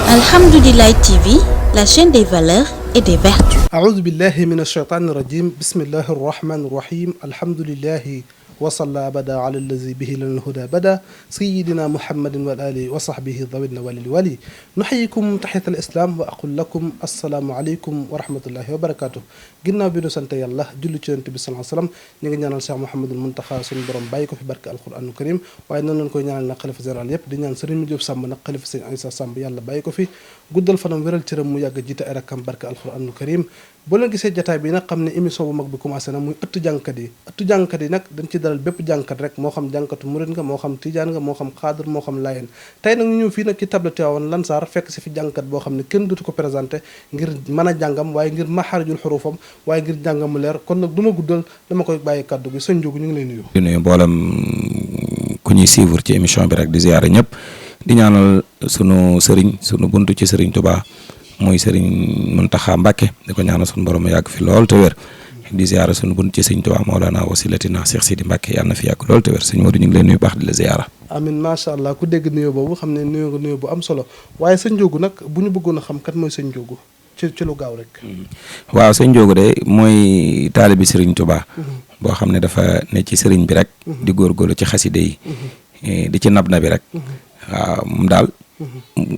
Alhamdoulilah TV, la chaîne des valeurs et des vertus. أعوذ بالله من الشيطان الرجيم بسم الله الرحمن الرحيم الحمد لله وصلى أبدا على الذي به لنا الهدى بدا سيدنا محمد والآله وصحبه ذوي النوال الولي نحييكم تحية الإسلام وأقول لكم السلام عليكم ورحمة الله وبركاته ginnaaw bi nu sant yàlla julli ci yonent bi sallallahu alayhi wasallam ñu ngi ñaanal Cheikh Mouhamadul Mountakha suñu borom bàyyi ko fi barke alquranul karim waaye noonu lañ koy ñaanal nag xalifa général yépp di ñaan Serigne Diop Samb nag xalifa Serigne Aïssa Samb yàlla bàyyi ko fi guddal fanam wéral cëram mu yàgg jiite ay rakkam barke alquranul karim boo leen gisee jataay bi nag xam ne émission bu mag bi commencé na muy ëttu jàngkat yi nag dañ ci dalal bépp jàngkat rek moo xam jàngkatu murid nga moo xam tijaan nga moo xam xaadir moo xam laayeen tey nag ñu ñëw fii nag ci table Tivaouane Lansar fekk si fi jàngkat boo xam ne kenn dootu ko présenté ngir mën a jàngam waaye ngir maxaarijul xurufam waaye ngir jàngam mu leer kon nag du ma guddal dama koy bàyyi kàddu gi sëñ Ndiogou ñu ngi lay nuyu. di nuyu mboolem ku ñuy suivre ci émission bi rek di ziare ñëpp di ñaanal sunu sëriñ sunu buntu ci sëriñ Touba muy sëriñ Mountakha Mbacké di ko ñaanal sunu borom yàgg fi lool te wér di ziare sunu buntu ci sëriñ Touba Mawlana wasilatina Cheikh Sidi Mbacké yàlla na fi yàgg lool te wér sëñ Modou ñu ngi lay nuyu baax di la ziara. amin macha allah ku dégg nuyoo boobu xam ne nuyoo nga nuyoo bu am solo waaye sëñ Ndiogou nag bu ñu bëggoon a xam kat mooy sëñ Ndiogou ci lu gaaw rek. waaw sëñ Ndiogou de mooy taalibi sëriñ Touba. boo xam ne dafa ne ci sëriñ bi rek. di góorgóorlu ci xaside yi. di ci nab na bi rek. waaw moom daal.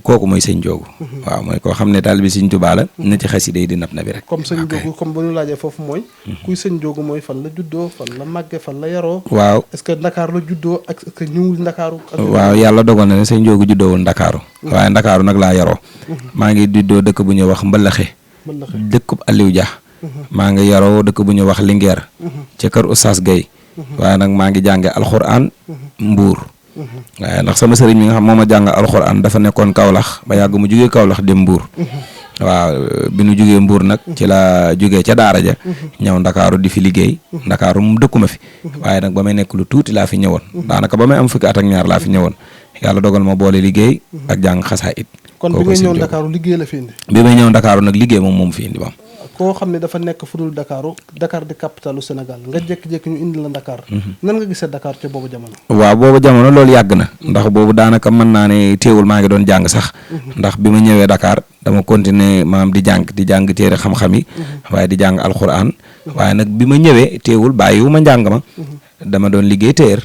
kooku mooy sëñ Ndiogou. waaw mooy koo xam ne taalibi sëriñ Touba la. ne ci xaside yi di nab na bi rek. comme sëñ Ndiogou comme bu ñu laajee foofu mooy. kuy sëñ Ndiogou mooy fan la juddoo fan la màggee fan la yaroo. waaw est-ce que Ndakaar la juddoo ak est-ce que ñëwul Ndakaaru. waaw yàlla dogal na ne sëñ Ndiogou juddoowul Ndakaaru. waaye Ndakaaru nag laa yaroo. maa ngi juddoo dëkk bu ñuy wax Mbalaxe. dëkkub Aliou Dia. maa ngi yaroo dëkk bu ñuy wax Linguère. ca kër Oustaz Gueye. waaye nag maa ngi jànge alxuraan Mbuur. waaye ndax sama sëriñ mi nga xam moo ma jàng alxuraan dafa nekkoon Kaolack ba yàgg mu jugee Kaolack dem Mbuur. waaw bi nu jugee Mbuur nag ci la jugee ca daara ja ñëw Ndakaaru di fi liggéey Ndakaaru mu dëkkuma fi waaye nag ba may nekk lu tuuti laa fi ñëwoon daanaka ba may am fukki at ak ñaar laa fi ñëwoon yàlla dogal ma boole liggéey ak jàng xasaayid. kon bi ngay ñëw Ndakaaru liggéey la fi indi. bi may ñëw Ndakaaru nag liggéey moom fi indi bam koo xam ne dafa nekk fu dul Dakar di capitalu Sénégal nga jékki-jékki ñu indi la Dakar. nan nga gisee Dakar ca boobu jamono. waaw boobu jamono loolu yàgg na. ndax boobu daanaka mën naa ne teewul maa ngi doon jàng sax. ndax bi ma ñëwee Dakar dama continuer maam di jàng téere xam-xam yi. waaye di jàng alxuraan. waaye nag bi ma ñëwee teewul bàyyiwu ma njàng ma. dama doon liggéey téer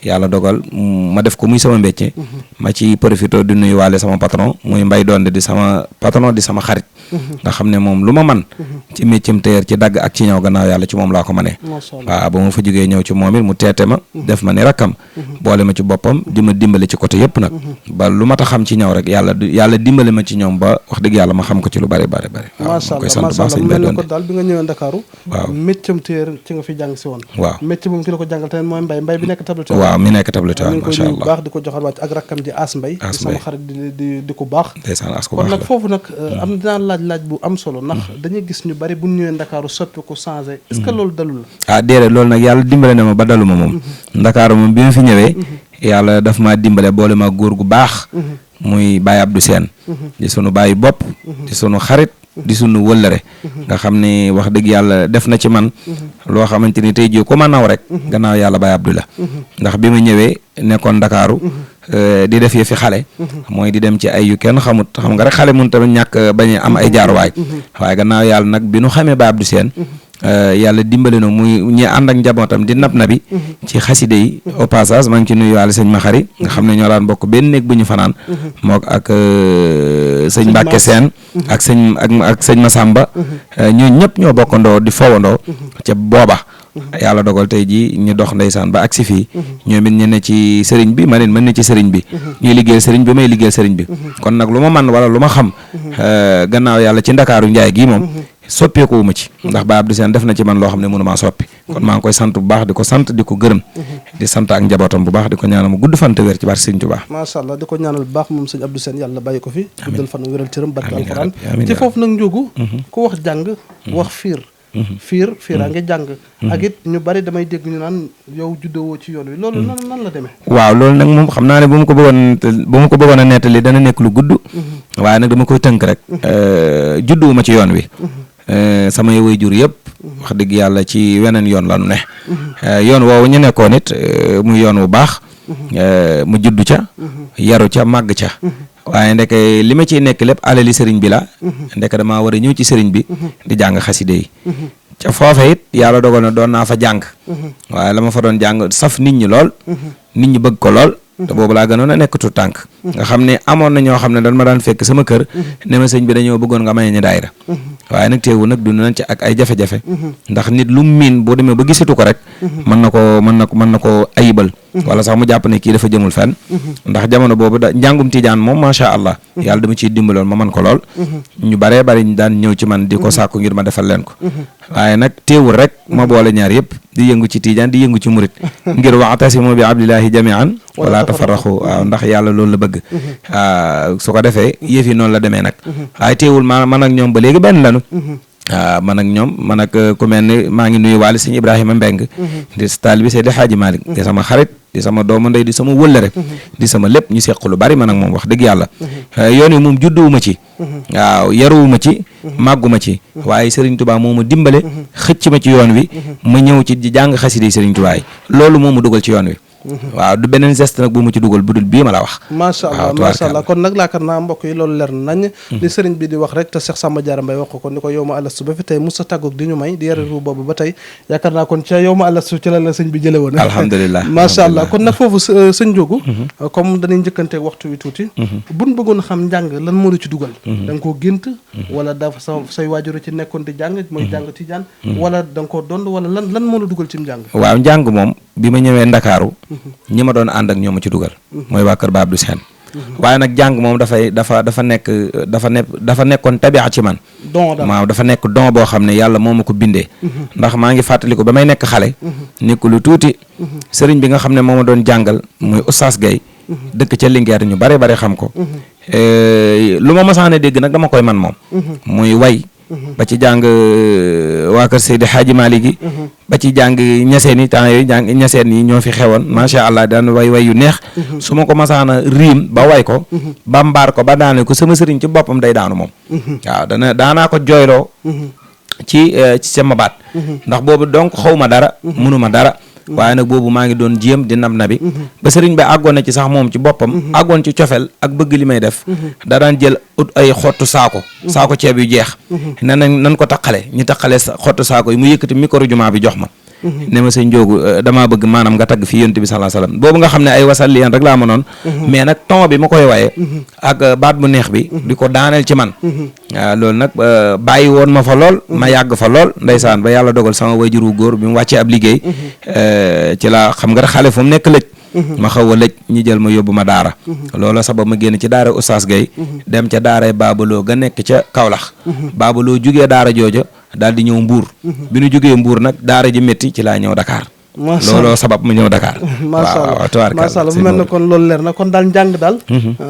yàlla dogal ma def ko muy sama mbécce ma ci profité di nuyuwaale sama patron muy Mbay Donde di sama patron di sama xarit nga xam ne moom lu ma man ci méccam téer ci dagg ak ci ñëw gannaaw yàlla ci moom laa ko mënee waaw ba ma fa jógee ñëw ci moom it mu teete ma def ma ni rakkam boole ma ci boppam di ma dimbale ci côté yëpp nag ba lu ma ta xam ci ñëw rek yàlla dimbale ma ci ñoom ba wax dëgg yàlla ma xam ko ci lu bari waaw ma koy sant baax sëñ Mbay Donde daal bi nga ñëwee Ndakaaru waaw méccam téer ci nga fi jàng si woon waaw mécc moom ki la ko jàngal tamit mooy Mbay bi nekk table Tivaouane. waaw mi nekk table Tivaouane macha allah baax di ko joxal wàcc ak rakkam ji As Mbay di sama xarit di ko baax kon nag foofu nag am dinaa laaj bu am solo ndax dañuy gis ñu bari bu ñu ñëwee Ndakaaru soppi ko changé est-ce que loolu dalul la déedéet loolu nag yàlla dimbale na ma ba dalu ma moom Ndakaaru moom bi ma fi ñëwee yàlla daf maa dimbale boole ma góor gu baax muy Baye Abdou Sène di sunu bàyyi bopp di sunu xarit di sunu wëllëre nga xam ne wax dëgg yàlla def na ci man loo xamante ni tey jii ko ma naw rek gannaaw yàlla Baye Abdou la ndax bi ma ñëwee nekkoon Ndakaaru di def yëfi xale mooy di dem ci ay yu kenn xamut xam nga rek xale mun tamit ñàkk bañ am ay jaaruwaay waaye gannaaw yàlla nag bi nu xamee Baye Abdou Sène yàlla dimbali na muy ñi ànd ak njabootam di nab nabi ci xaside yi au passage maa ngi ci nuyuwaale sëñ Maxari nga xam ne ñoo daan bokk benn néeg bu ñu fanaan mook ak sëñ Mbàkke Seen ak sëñ Masamba ñoo ñëpp ñoo bokkandoo di fowandoo ca booba yàlla dogal tey ji ñu dox ndeysaan ba agsi fii ñoom it ñu ne ci sëriñ bi ma ne ci sëriñ bi ñuy liggéeyal sëriñ bi may liggéeyal sëriñ bi kon nag lu ma man wala lu ma xam gannaaw yàlla ci Ndakaaru njaay gii moom soppeeku wu ma ci ndax Baye Abdou Sène def na ci man loo xam ne mënu maa soppi kon maa ngi koy sant bu baax di ko sant di ko gërëm di sant ak njabootam bu baax di ko ñaanal mu gudd fan te wér ci barke Sëriñ Tuubaa macha allah di ko ñaanal bu baax moom sëñ Abdou Sène yàlla bàyyi ko fi guddal fan wéral cëram barke alxuraan ci foofu nag Ndiogou ku wax jàng wax fiiraa nga jàng ak it ñu bari damay dégg ñu naan yow juddoo ci yoon wi loolu nan la demee waaw loolu nag moom xam naa ne bu ma ko bëggoon a nettali dana nekk lu gudd waaye nag dama koy tënk rek judduwuma ci yoon wi samay waajur yëpp wax dëgg yàlla ci weneen yoon la nu ne yoon woowu ñu nekkoon it muy yoon wu baax mu juddu ca yaru ca màgg ca waaye ndeke li ma ciy nekk lépp alali sëriñ bi la ndeke damaa war a ñëw ci sëriñ bi di jàng xaside yi ca foofa it yàlla dogal na doon naa fa jàng waaye la ma fa doon jàng saf nit ñi lool nit ñi bëgg ko lool te boobu laa gënoon a nekk tu tànk nga xam ne amoon na ñoo xam ne dañ ma daan fekk sama kër ne ma sëñ bi dañoo bëggoon nga may ñu daayira waaye nag teewul nag dund nañ ci ak ay jafe-jafe ndax nit lu miin boo demee ba gisatu ko rek mën na ko ayibal wala sax mu jàpp ne kii dafa jëmul fenn ndax jamono boobu njàngum tijaan moom macha allah yàlla dama ciy dimbaloon ma man ko lool ñu baree bari ñu daan ñëw ci man di ko sàkku ngir ma defal leen ko waaye nag teewul rek ma boole ñaar yëpp di yëngu ci tijaan di yëngu ci murit ngir wa'tasimu bi abdillahi jami'an wala tafarraqu waaw ndax yàlla loolu la bëgg su ko defee yëf yi noonu la demee nag waaye teewul man ak ñoom ba léegi benn lanu man ak ku mel ni maa ngi nuyu waale sëñ Ibrahima Mbeng di taalibe Seydi Hadji Malick di sama xarit di sama doomu ndey di sama wëllëre di sama lépp ñu seq lu bari man ak moom wax dëgg yàlla yoon wi moom judduwuma ci waaw yaruwuma ci màgguma ci waaye Serigne Touba moo ma dimbale xëcc ma ci yoon wi ma ñëw ci di jàng xasida yi Serigne Touba yi loolu moo ma dugal ci yoon wi waaw du beneen geste nag bu mu ci dugal budul bii ma la wax macha allah kon nag laakar naa mbokk yi loolu leer nañ li sëriñ bi di wax rek te Cheikh Samba Diarra Mbaye wax ko ni ko yow ma alastu ba fi tey musa tàggoog di ñu may di yare ru boobu ba tey yaakaar naa kon ca yow ma alastu ci la sëñ bi jële woon alhamdulilah macha allah kon nag foofu sëñ Ndiogou comme dañuy njëkkanteeg waxtu wi tuuti buñ bëggoon xam njàng lan moo la ci dugal da nga koo gént wala dafa say waajuro ci nekkoon di jàng mooy jàng tijaan wala da nga koo dond wala lan moo la dugal ci njàng waaw njàng moom bi ma ñëwee Ndakaaru ñi ma doon ànd ak ñoom ma ci dugal mooy waa kër Ba Abdou Sène waaye nag jàng moom dafa nekkoon tabi'a ci man waaw dafa nekk don boo xam ne yàlla moo ma ko bindee ndax maa ngi fàttaliku ba may nekk xale nekk lu tuuti sëriñ bi nga xam ne moo ma doon jàngal muy Oustaz Gueye dëkk ca Linguère ñu bare xam ko lu ma masaane dégg nag dama koy man moom muy way ba ci jàng waa kër Seydi Hadji Malick gi ba ci jàng ñaseen yi temps yooyu jàng ñaseen yi ñoo fi xewoon macha allah daan way yu neex su ma ko masaana riim ba way ko ba mbaar ko ba daane ko sama sëriñ ci boppam day daanu moom waaw daanaa ko jooyloo ci sama baat ndax boobu donc xaw ma dara mënuma dara waaye nag boobu maa ngi doon jéem di nabi ba sëriñ bi àggoon na ci sax moom ci boppam àggoon ci cofel ak bëgg li may def da daan jël ut ay xottu saako ceeb yu jeex nan ko taqale ñu taqale xottu saako yi mu yëkkati micro jumaa bi jox ma ne ma sëñ Ndiogou damaa bëgg maanaam nga tagg fii yonent bi sallallahu alayhi wasallam boobu nga xam ne ay wasal liyan rek laa mënoon mais nag ton bi ma koy waye ak baat bu neex bi di ko daaneel ci man waaw loolu nag bàyyi woon ma fa lool ma yàgg fa lool ndeysaan ba yàlla dogal sama wayjuru góor bi mu wàccee ab liggéey ci la xam nga rek xale fu mu nekk lëj ma xaw a lëj ñi jël ma yóbbu ma daara loolu sabab ma génn ci daara Oustaz Gueye dem ca daaray Babaloo ga nekk ca Kaolack Babaloo jugee daara jooja daal di ñëw Mbuur bi nu jógee Mbuur nag daara ji métti ci laa ñëw Dakar looloo sabab mu ñëw Dakar macha allah bu mel ne kon loolu leer na kon daal njàng daal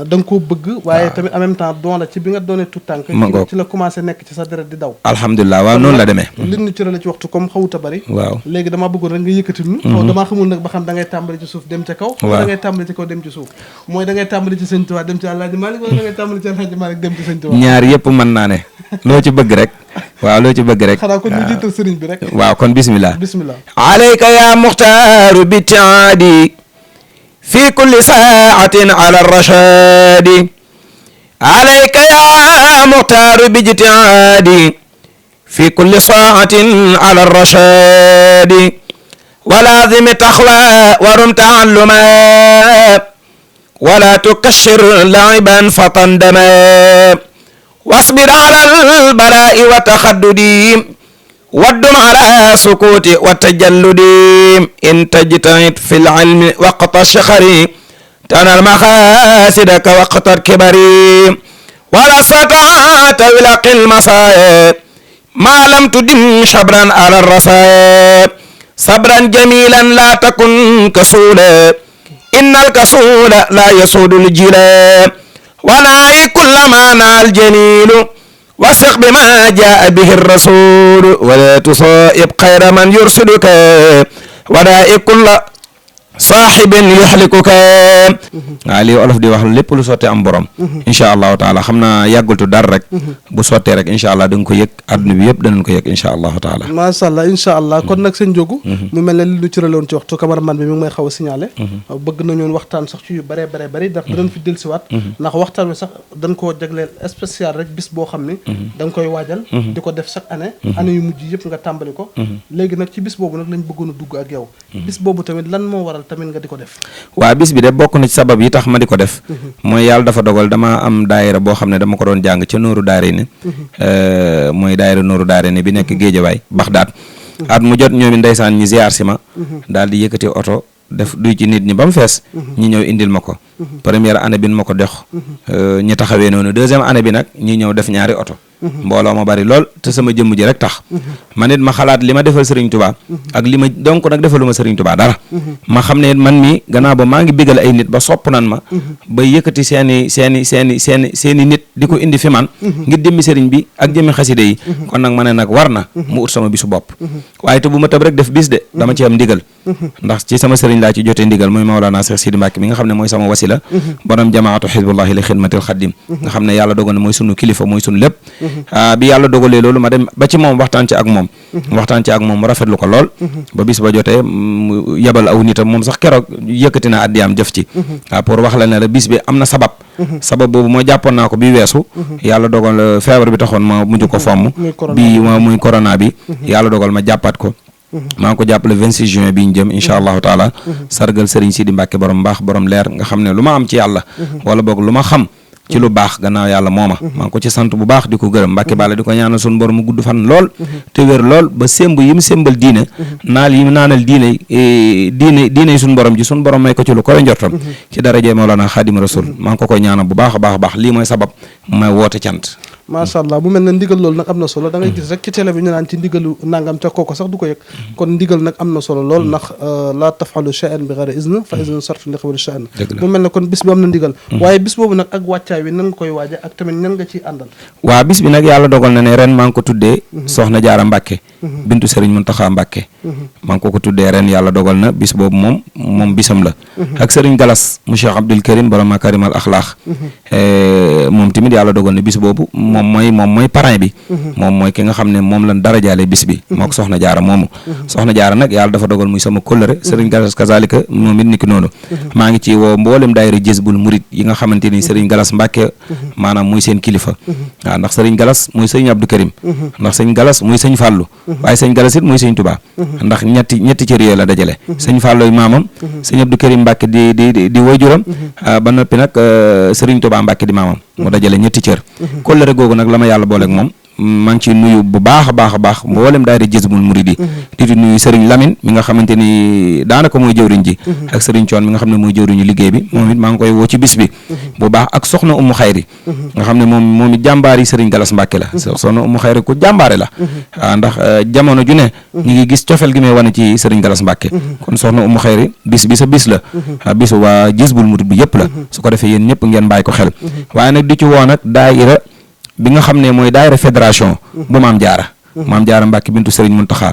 da nga koo bëgg waaye tamit en même temps doon la ci bi nga doonee tout tànk ci la commencé nekk ci sa deret di daw alhamdulilah waaw noonu la demee li ñu ci la ci waxtu comme xawuta bari waaw léegi damaa bëggoon rek nga yëkkati ñu damaa xamul nag ba xam da ngay tàmbali ci suuf dem ca kaw wala da ngay tàmbali ci kaw dem ci suuf mooy da ngay tàmbali ci Sëñ Tuubaa dem ci Alaaji Maalik wala da ngay tàmbali ci Alaaji Maalik dem ci Sëñ Tuubaa ñaar yëpp mën naa ne loo ci bëgg rek waaw loo ci bëgg rek xanaa kon ñu jiital sëriñ bi rek waaw kon bismillah alayka ya muxtaaru bitiaadi fi kulli saatin ala rashadi alayka ya muxtaaru bijtiaadi fi kulli saatin ala rashadi walaazimi taxwa warum taalluma wala tukashir laiban fatandama واصبر على البلاء وتخدد ودم على سكوت والتجلد إن تجتهد في العلم وقت الشخر تنال مخاسدك وقت الكبر ولا استطعت ولاقي المصائب ما لم تدم شبرا على الرصائب صبرا جميلا لا تكن كسولا إن الكسول لا يسود الجلال ونعي كل ما نال الجليل واثق بما جاء به الرسول ولا تصائب خير من يرسلك saaxibin yuxlikuka waaw lii olof di wax lépp lu sottee am borom incha allahu taala xam naa yàggultu dara rek bu sottee rek incha allah da nga ko yëg adduna bi yëpp danañ ko yëg incha allahu taala macha allah incha allah kon nag sëñ Ndiogou mu mel ne li lu ci raloon ci waxtu cameraman bi mi ngi may xaw a signalé bëgg nañoon waxtaan sax ci yu bare ndax danañ fi dellusiwaat ndax waxtaan wi sax dañ koo jagleel spécial rek bis boo xam ni da nga koy waajal di ko def chaque année yu mujj yëpp nga tàmbali ko léegi nag ci bis boobu nag lañ bëggoon a dugg ak yow bis boobu tamit lan moo waral tamit nga di ko def waaw bis bi de bokk na ci sabab yi tax ma di ko def mooy yàlla dafa dogal dama am daayira boo xam ne dama ko doon jàng ca Nooru Daarayni mooy daayira Nooru Daarayni bi nekk Géejawaay Baxdaad at mu jot ñoom ndeysaan ñi ziar si ma daal di yëkkati oto def duy ci nit ñi ba mu fees ñi ñëw indil ma ko première année bi ma ko dox ñi taxawee noonu deuxième année bi nag ñi ñëw def ñaari oto mbooloo ma bari lool te sama jëmm ji rek tax man it ma xalaat li ma defal Serigne Touba ak li ma donc nag defaluma Serigne Touba dara ma xam ne man mi gannaaw ba maa ngi bégal ay nit ba sopp nan ma ba yëkkati seeni nit di ko indi fi man ngir jëmmi Serigne bi ak jëmmi xaside yi kon nag ma ne nag war na mu ut sama bisu bopp waaye te bu ma tëb rek def bis de dama ci am ndigal ndax ci sama Serigne laa ci jotee ndigal mooy Maolana Cheikh Sidi Mbacke mi nga xam ne mooy sama wasila borom jamaatu xisbullahi li xidmatil xaddim nga xam ne yàlla dogal na mooy sunu kilifa mooy sunu lépp bi yàlla dogalee loolu ma dem ba ci moom waxtaan ci ak moom mu rafetlu ko lool ba bis ba jotee mu yebal aw nitam moom sax keroog yëkkati na addiyaam jëf ci waaw pour wax la ne la bis bi am na sabab boobu mooy jàppoon naa ko bi weesu yàlla dogal feebar bi taxoon ma mujj ko fomm bi muy corona bi yàlla dogal ma jàppaat ko maa ngi ko jàppale 26 juin bi ñu jëm incha allahu taala sargal Serigne Sidi Mbacke borom mbaax borom leer nga xam ne lu ma am ci yàlla wala boog lu ma xam ci lu baax gannaaw yàlla mooma maa ngi ko ci sant bu baax di ko gërëm Mbacke Balla di ko ñaanal suñu borom mu gudd fan lool te wér lool ba sémb yi mu sémbal diine naal yi mu naanal diine suñu borom ji suñu borom may ko ci lu koy njortam ci daraje Mawlana Xaadim Rasul maa ngi ko koy ñaanal bu baax a baax a baax lii mooy sabab may woote cant macha allah bu mel ne ndigal loolu nag am na solo da ngay gis rek ci télé bi ñu naan ci ndigalu nangam ca kooko sax du ko yëg kon ndigal nag am na solo lool ndax laa tafalu shay'an bi ghayri izn fa izn sartu li xabari shay'an bu mel ne kon bis bi am na ndigal waaye bis boobu nag ak wàccaay wi nan nga koy waaja ak tamit nan nga ciy àndal waaw bis bi nag yàlla dogal na ne ren maa ngi ko tuddee Soxna Jaara Mbàkke bintu Serigne Muntaxa Mbàkke maa ngi ko tuddee ren yàlla dogal na bis boobu moom bisam la ak Serigne Galas mu Cheikh Abdul Karim borom Makarimal Axlaax moom tamit yàlla dogal na bis boobu moom mooy parrain bi moom mooy ki nga xam ne moom lan darajaale bis bi moo ko Soxna Jaara moomu Soxna Jaara nag yàlla dafa dogal muy sama kóllëre Serigne Galas kazalika moom it niki noonu maa ngi ci woo mboolem daayira Jazbul Murid yi nga xamante ni Serigne Galas Mbàkke maanaam muy seen kilifa waaw ndax Serigne Galas muy Serigne Abdou Karim ndax Serigne Galas muy Serigne Fàllu waaye Serigne Galas it muy Serigne Touba ndax ñetti cër yooyu la dajale Serigne Fàllu maamam Serigne Abdou Karim Mbàkke di waajuram ba noppi nag Serigne Touba Mbàkke di maamam mu dajale ñetti cër kóllëre googu nag la ma yàlla booleeg moom maa ngi ciy nuyu bu baax a baax mboolem daayira Jazbul Murid di nuyu Serigne Lamine mi nga xamante ni daanaka mooy jëwriñ ji ak Serigne Thion mi nga xam ne mooy jëwriñu liggéey bi moom it maa ngi koy woo ci bis bi bu baax ak soxna Umu Xayri nga xam ne moom it jàmbaari Serigne Galas Mbàkke la soxna Umu Xayri ku jàmbaare la waaw ndax jamono ju ne ñu ngi gis cofel gi may wane ci Serigne Galas Mbàkke kon soxna Umu Xayri bis bi sa bis la bisu waa Jazbul Murid bi yëpp la su ko defee yéen ñëpp ngeen bàyyi ko xel waaye nag di ci woo nag daayira bi nga xam ne mooy daayira fédération bu Maam Jaara Mbàkke bintu Serigne Muntaxa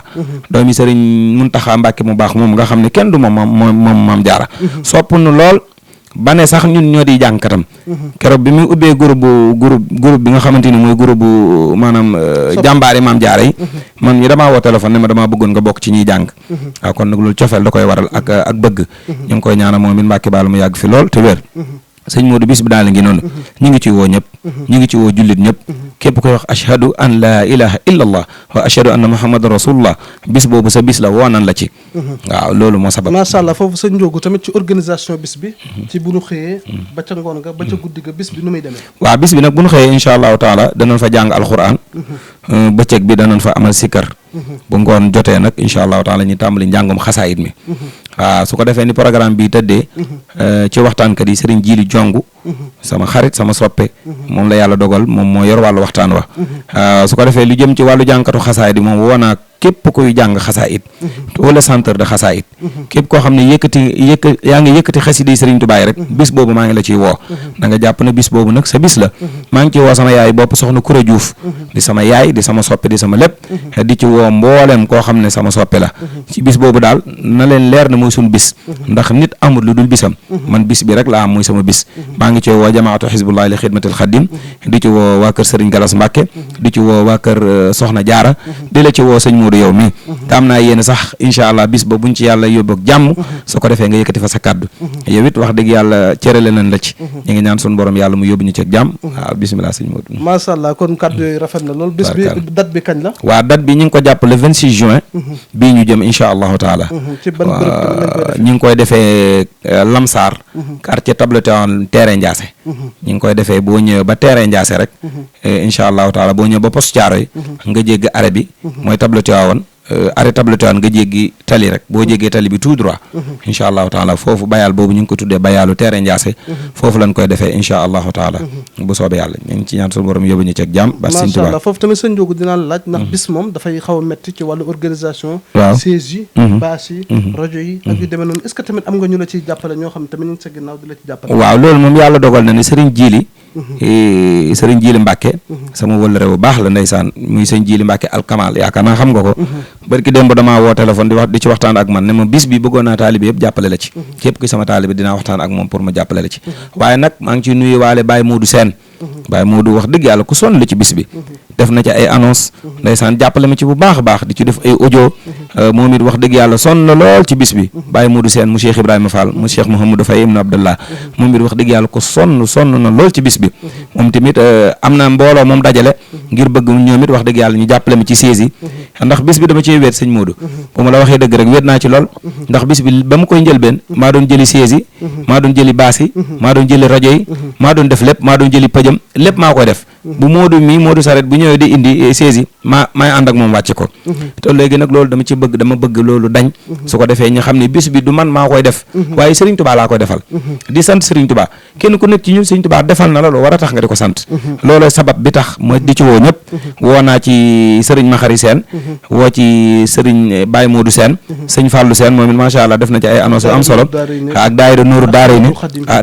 doomi Serigne Muntaxa Mbàkke mu baax moom nga xam ne kenn du moom Maam Jaara sopp nu lool ba ne sax ñun ñoo di jàngkatam keroog bi muy ubbee groupe bi nga xamante ni mooy groupe bu maanaam jàmbaari Maam Jaara yi man ñi damaa woo téléphone ne ma damaa bëggoon nga bokk ci ñuy jàng waaw kon nag loolu cofeel da koy waral ak bëgg ñu ngi koy ñaanal moom it Mbàkke Balla mu yàgg fi lool te wér sëñ Modou bis bi daal la ngi noonu ñu ngi ci woo ñëpp ñu ngi ci woo jullit ñëpp képp koy wax ashhadu an laa ilaha illa allah wa ashhadu anna muhammadan rasulullah bis boobu sa bis la woo nan la ci waaw loolu moo sabab macha allah foofu sëñ Ndiogou tamit ci organisation bis bi ci bu nu xëyee ba ca ngoon nga ba ca guddi ga bis bi nu muy demee waaw bis bi nag bu nu xëyee insha allahu taala danañ fa jàng alquran bëccëg bi danañ fa amal sikkar bu ngoon jotee nag incha allahu taala ñu tàmbali njàngum xasaayit mi waaw su ko defee ni programme bi tëddee ci waxtaankat yi Serigne Jili Jongu sama xarit sama soppe moom la yàlla dogal moom moo yor wàllu waxtaan wa su ko defee lu jëm ci wàllu jàngkatu xasaayit yi moom woo naa képp kuy jàng xasaayit wala centre de xasaayit képp koo xam ne yaa ngi yëkkati xasida yi Sëriñ Tuubaa rek bis boobu maa ngi la ciy woo da nga jàpp ne bis boobu nag sa bis la maa ngi ciy woo sama yaay bopp soxna Kura Diouf di sama yaay di sama soppe di sama lépp di ci woo mboolem koo xam ne sama soppe la ci bis boobu daal na leen leer na mooy suñu bis ndax nit amul lu dul bisam man bis bi rek la am muy sama bis maa ngi ci woo jamaatu xisbullahi li xidmatil xadim di ci woo waa kër Sëriñ Galas Mbàkke di ci woo waa kër Soxna Jaara di la ci woo sëñ Modou yow mi te am naa yéen sax incha allah bis ba buñ ci yàlla yóbbu ak jàmm su ko defee nga yëkkati fa sa kaddu yow it wax dëgg yàlla cërale nañ la ci ñu ngi ñaan suñu borom yàlla mu yóbbu ñu ci ak jàmm waaw bisimilah sëñ Modou. macha allah kon kaddu yooyu rafet na lool. bis bi date bi kañ la. waaw date bi ñu ngi ko jàpp le 26 juin. bii ñu jëm incha allahu taala. ci ban bërëb ñu ngi koy defee Lamsar. quartier Tableton terrain Ndiassé. ñu ngi koy defee boo ñëwee ba terrain Ndiassé rek. incha allahu taala boo ñëwee ba poste Thiaroye nga jéggi arrêt bi. mooy Tableton arrêt Tableton nga jéggi tali rek boo jéggee tali bi tout droit. incha allahu taala foofu bayal boobu ñu ngi ko tuddee bayalu terrain Ndiassé. foofu lañ koy defee incha allahu taala. bu soobee yàlla ñu ngi ci ñaan suñu borom yóbbu ñu ci ak jàmm. macha allah foofu tamit sëñ Ndiogou dinaa la laaj ndax bis moom dafay xaw a métti ci wàllu organisation. waaw siège yi. bâche yi. rajo yi ak yu demee noonu est-ce que tamit am nga ñu la ciy jàppale ñoo xam ne tamit ñu ngi sa ginnaaw di la ci jàppale. waaw loolu moom yàlla dogal na ne Serigne Djili. Serigne Djili Mbacke. sama wëllëre bu baax la ndeysaan muy sëñ Djili Mbacke alkamal yaakaar naa xam nga ko. barki démb damaa woo téléphone di ci waxtaan ak man ne ma bis bi bëggoon naa taalibe yëpp jàppale la ci. képp ki sama taalibe dinaa waxtaan ak moom pour ma jàppale la ci. waaye nag maa ngi ciy nuyu waale Baye Modou Sène. Baye Modou wax dëgg yàlla ku sonn la ci bis bi. def na ci ay annonce ndeysaan jàppale ma ci bu baax a baax di ci def ay audio. moom it wax dëgg yàlla sonn na lool ci bis bi. Baye Modou Sène mu Cheikh Ibrahima Fall mu Cheikh Mouhamadou Faye ibn Abdallah moom it wax dëgg yàlla ko sonn na lool ci bis bi. moom tamit am na mbooloo moom dajale ngir bëgg ñoom it wax dëgg yàlla ñu jàppale ma ci siège yi ndax bis bi dama cee wéet sëñ Modou bu ma la waxee dëgg rek wéet naa ci lool ndax bis bi ba ma koy njëlbeen maa doon jëli siège yi maa doon jëli baas yi maa doon jëli rajo yi maa doon def lépp maa doon jëli pëjam lépp maa koy def bu Modou Saret bu ñëwee di indi siège yi maay ànd ak moom wàcce ko te léegi nag loolu dama bëgg loolu dañ su ko defee ñu xam ne bis bi du man maa koy def waaye Serigne Touba laa koy defal di sant Serigne Touba kenn ku nekk ci ñun Serigne Touba defal na la loolu war a tax nga di ko sant loolu sabab bi tax ma di ci woo ñëpp woo naa ci Serigne Makhari Sène woo ci Serigne Baye Modou Sène sëñ Fallou Sène moom it macha allah def na ci ay annonce am solo ak daayira Nuuru Daarayni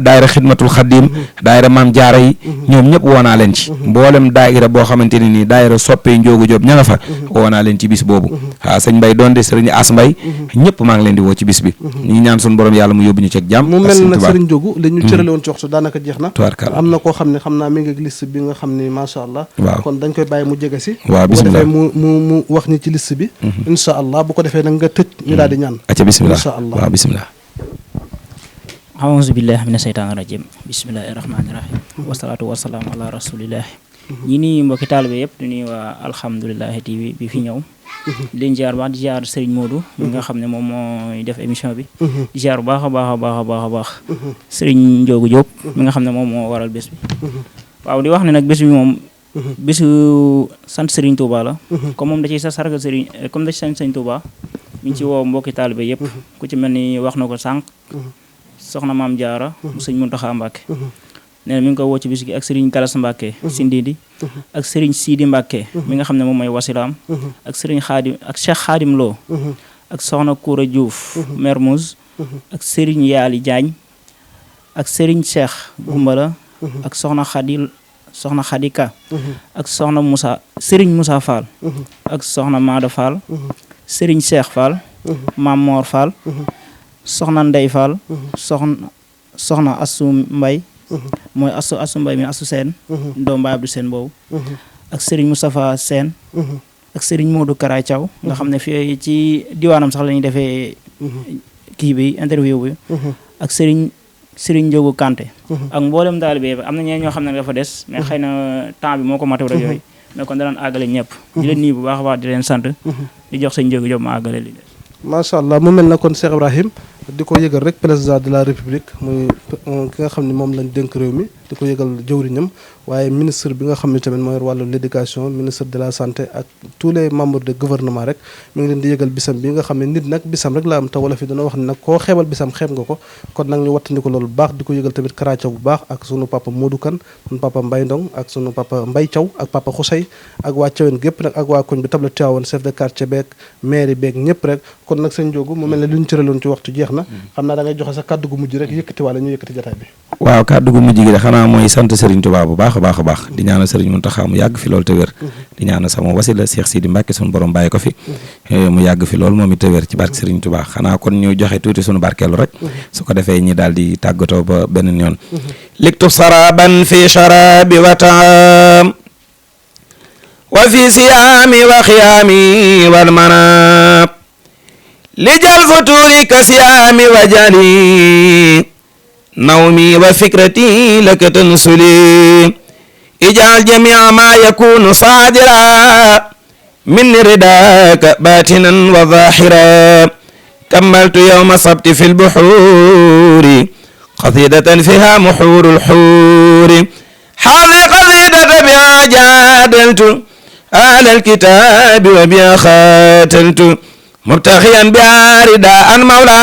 daayira Xidmatul Xadim daayira Maam Jaara yi ñoom ñëpp woo naa leen ci mboolem daayira boo xamante ne nii daayira soppee Njoogu Jóob ña nga fa woo naa leen ci bis boobu waaw sëñ Mbay doon de Serigne As Mbay ñëpp maa ngi leen di woo ci bis bi ñu ngi ñaan suñu borom yàlla mu yóbbu ñu ci ak jàmm. mu mel nag Serigne Ndiogou li ñu cërale woon ci waxtu daanaka jeex na am na koo xam ne xam naa mi ngi ak liste bi nga xam ne macha allah waaw kon dañ koy bàyyi mu jege si waaw bismillah mu wax ñi ci liste bi incha allah bu ko defee nag nga tëj ñu daal di ñaan acca bismillah incha allah waaw bismillah aouzu billahi mina sheytaani rajim bismillahi rahmaani rahim wasalaatu wasalaam ala rasulillah ñi nii mbokki taalibe yëpp di nuyu waa alhamdulilahi TV bi fi ñëw di leen ziar baax di ziar Serigne Modou mi nga xam ne moom mooy def émission bi di ziar bu baax a baax a baax a baax a baax Serigne Ndiogou Diop mi nga xam ne moom moo waral bés bi waaw di wax ne nag bés bi moom bésu sant Serigne Touba la comme moom da ciy sa sargal Serigne comme da ci sant Serigne Touba mi ngi ci woo mbokki taalibe yëpp ku ci mel ni wax na ko sànq soxna Maam Jaara bu sëñ Muntaxa Mbàkke nee na mi ngi ko woo ci bis gi ak Serigne Galas Mbàkke Sindidi ak Serigne Sidi Mbàkke mi nga xam ne moom mooy wasilaam ak Serigne Xaadim ak Cheikh Xaadim Lo ak soxna Koura Diouf Mermoz ak Serigne Yaali Diagne ak Serigne Cheikh Gumbala ak soxna Xadika ak soxna Serigne Moussa Fall ak soxna Maada Fall Serigne Cheikh Fall Mam Mor Fall soxna Ndey Fall soxna Asu Mbay mooy asu Mbay mi asu Seen doom Baay Abdou Seen boobu ak Serigne Moustapha Seen ak Serigne Modou Kara Thiaw nga xam ne fii ci diwaanam sax la ñuy defee kii bi interview bi ak Serigne Ndiogou Kanté ak mboolem taalibe bi am na ñeneen ñoo xam ne dafa des mais xëy na temps bi moo ko matewul ak yooyu mais kon danañ àggale ñëpp di leen nii bu baax a baax di leen sant di jox sëñ Ndiogou Diop ma àggale li des macha allah mu mel na kon Cheikh Ibrahim di ko yëgal rek président de la république muy ki nga xam ne moom lañ dénk réew mi di ko yëgal jëwriñam waaye ministre bi nga xam ne tamit mooy wàllu l'éducation ministre de la santé ak tous les membres de gouvernement rek mi ngi leen di yëgal bisam bi nga xam ne nit nag bisam rek la am te wala fi dana wax ne nag koo xeebal bisam xeeb nga ko kon nag ñu wattandi ko loolu bu baax di ko yëgal tamit Kara Thiaw bu baax ak sunu papa Modou Kane sunu papa Mbaye Ndong ak sunu papa Mbaye Thiaw ak papa Xusey ak waa Thiawen gépp nag ak waa koñ bi tabla Tivaouane chef de quartier beeg mairie beeg ñëpp rek kon nag sëñ Ndiogou mu mel ne lu ñu cëraloon ci waxtu jeex na xam naa da ngay joxe sa kàddu gu mujj rek yëkkati wala ñu yëkkati jotaay bi. waaw kàddu gu mujj gi de xanaa mooy sant Serigne Touba bu baax a baax a baax di ñaanal Serigne Mountakha mu yàgg fi loolu te wér di ñaanal sama wasila Cheikh Sidi Mbacke sunu borom bàyyi ko fi mu yàgg fi loolu moom it te wér ci barke Serigne Touba xanaa kon ñu joxe tuuti sunu barkeelu rek su ko defee ñi daal di tàggatoo ba beneen yoon liktu saraban fi sharabi wa taam wa fi siyaami wa xiyaami wal manab lijal futuri ka siyaami wa jali nawmi wa fikrati laka tansuli ijal jamia ma yakunu saadira min ridaka batinan wa zahira kammaltu yawma sabti fi lbuhuri qasidatan fiha muhuru lhuri hadi qasidata biha jadaltu ala alkitabi wa biha khataltu mubtaxiyan biha ridaan mawla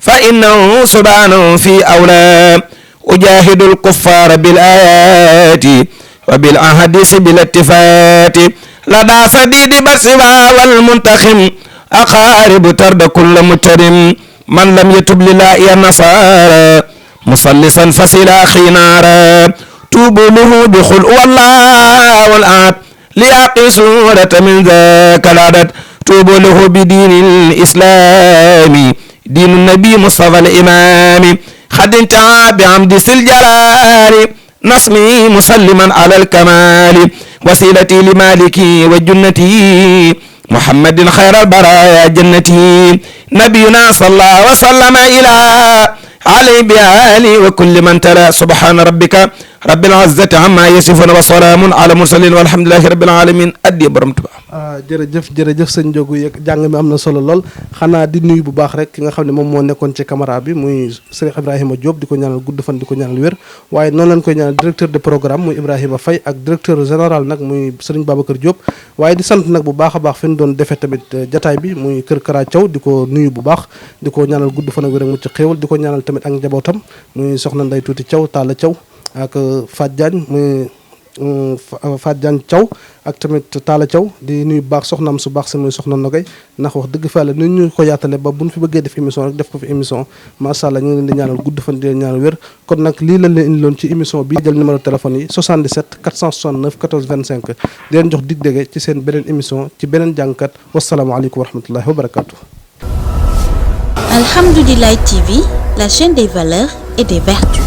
fa innahu subhanahu fi awla ujahidu alkuffara bil ayati wa bil ahadisi bil ittifati lada sadidi basiwa wal muntakhim aqaribu tarda kulla mutarim man lam yatub lillahi ya nasara musallisan fasila khinara tubu lahu bi khul wallahu wal ad liyaqi surata min dhaka aladat tubu lahu bi dinil islami دين النبي مصطفى الإمام خد انتهى بعمد الجلال نصمي مسلما على الكمال وسيلتي لمالكي وجنتي محمد خير البرايا جنتي نبينا صلى الله وسلم إلى علي بآله وكل من تلا سبحان ربك رب العزة عما يصفون وسلام على المرسلين والحمد لله رب العالمين addi borom Tuubaa jërëjëf sëñ Ndiogou yeeg jàng mi am na solo lool xanaa di nuyu bu baax rek ki nga xam ne moom moo nekkoon ci caméra bi muy Serigne Ibrahima Diop di ko ñaanal gudd fan di ko ñaanal wér waaye noonu lañ koy ñaanal directeur de programme muy Ibrahima Faye ak directeur général nag muy Serigne Babacar Diop waaye di sant nag bu baax a baax fi ñu doon defee tamit jataay bi muy kër Kara Thiaw di ko nuyu bu baax di ko ñaanal gudd fan ak wér ak mucc xéewal di ko ñaanal tamit ak njabootam muy soxna Ndeye Tuuti Thiaw Talla Thiaw ak Fat Diagne muy Fat Diagne Thiaw ak tamit Talla Thiaw di nuyu bu baax soxnaam su baax si muy soxna Nogay ndax wax dëgg fa la ni ñu ko yaatale ba buñ fi bëggee def émission rek def ko fi émission macha allah ñu ngi leen di ñaanal gudd fan di leen ñaanal wér kon nag lii lañ leen indiloon ci émission bi jël numéro téléphone yi 77 469 14 25 di leen jox dig dége ci seen beneen émission ci beneen jàngkat wasalaamaaleykum wa rahmatullahi wa barakatuh. Alhamdoulilah TV, la chaîne des valeurs et des vertus.